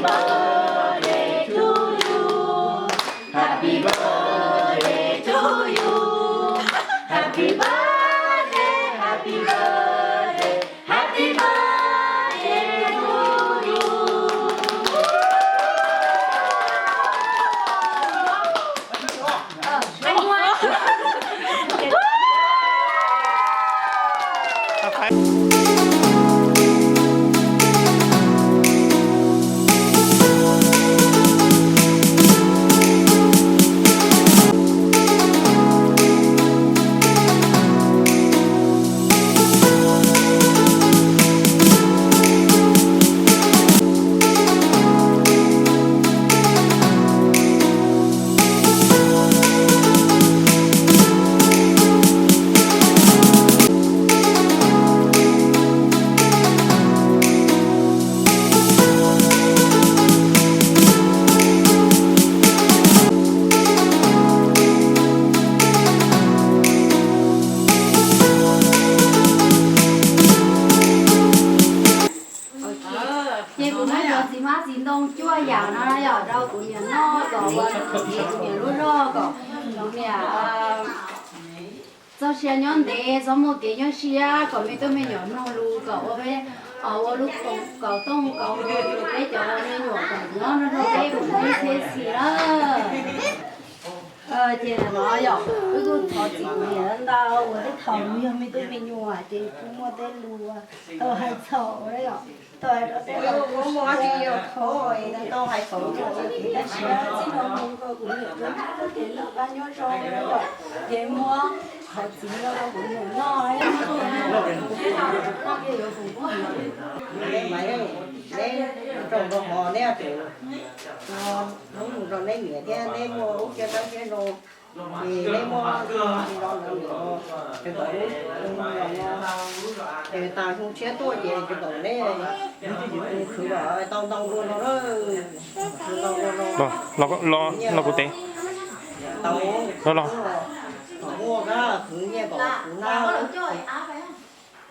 birthday to you. Happy birthday to you. Happy birthday, happy birthday, happy birthday to you. Ces kuv muab cov txiv hmab txiv ntoo cuaj yam no yom rau kuv niam noj kom ua kuv niam lub zog kom niam txoj sia nyob ntev, txhob muaj kev nyuaj siab, kom me tub me nyuam mloog lus, kom ua peb ua lub koom, kom tooj kom peb cov me nyuam kom nyob nrog peb mus txhiab txhia lawm. Ces no yog wb kuj thov txim kuv niam ntau uas tej thaum yog me tub me nyuam ces kuj muaj tej lus tau hais txhaum, tau hais rau tej tau hais txhaum, tab sis txij no mus kuv niam kuj nyob qab nyob zoo, ces muab qhov txiv no rau kuv niam noj. Neb rau nrog hov neb tus hnub mus rau neb niam thiab neb muaj lub siab dawb siab zoo, ces neb muaj tsis zoo ntawd niam, ces kom lub tus mus los no ces tas xyoo tshiab tuaj ces ces kom neb mus khwv kom tau ntau dua no, ntau dua no. Los kuv tes. Tau, los los. Kom muaj kab khwv nyiaj kom kuv hnab,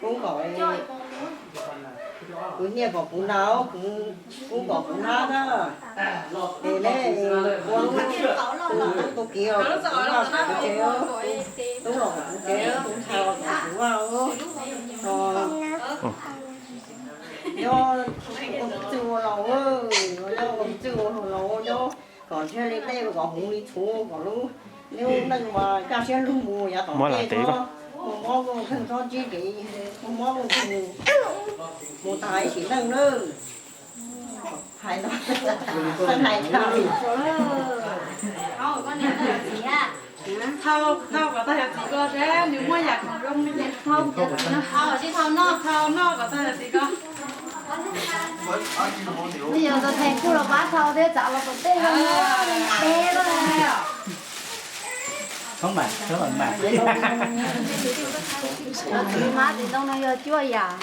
kub kom, khwv nyiaj kom kuv hnab, kub kom kuv hnab na. Es neb ua lub tub tub kiv los kuv vaj kuv tsev, tub los kuv tsev, tub ntxhais los kuv vaj, nyob ua txwj ua laus, nyob ua txwj ua laus nyob kom ntshe li tej kom hmoov li txhuv kom lub, neb neej mas kaj siab lug mus yav tom ntej, muaj mob muaj nkeeg txhob ntsib kev muaj mob muaj nkeeg, mus tas ib sim neej nawb. Hais no, hais tau. Thau, thau kom tag yog txiv ko seb nws muaj yam khoom zoo li cas. Thau, thau, tsis thau noj, thau noj kom tag yog txiv ko. Nws yog tus thais kuj los pab thau thiab txav los kom tej zoo, tej zoo. Cov txiv hmab txiv ntoo no yog cuaj yam.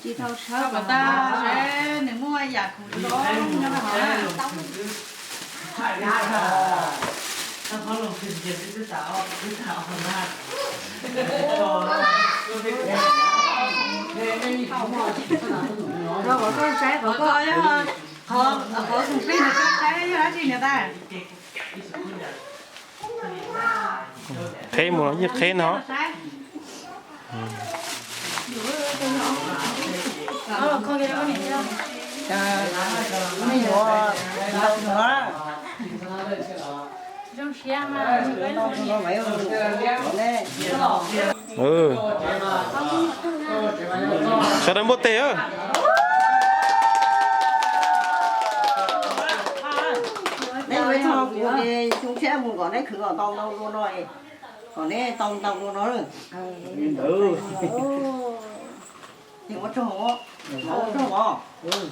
Tsis thau tshawb kom tag, seb nws muaj yam khoom zoo nyob rau hauv na. Rau kom koj saib, qhov, qhov khoom plig ntawd koj saib yog dab tsi niam tais. Qheb mus los yeej qheb no. Sawv daws npuaj teg. Neb ua ib txog kuv xyoo tshiab mus kom neb khwv kom tau ntau dua no, kom neb tau ntau dua no. Ces ua tsaug, ua tsaug os.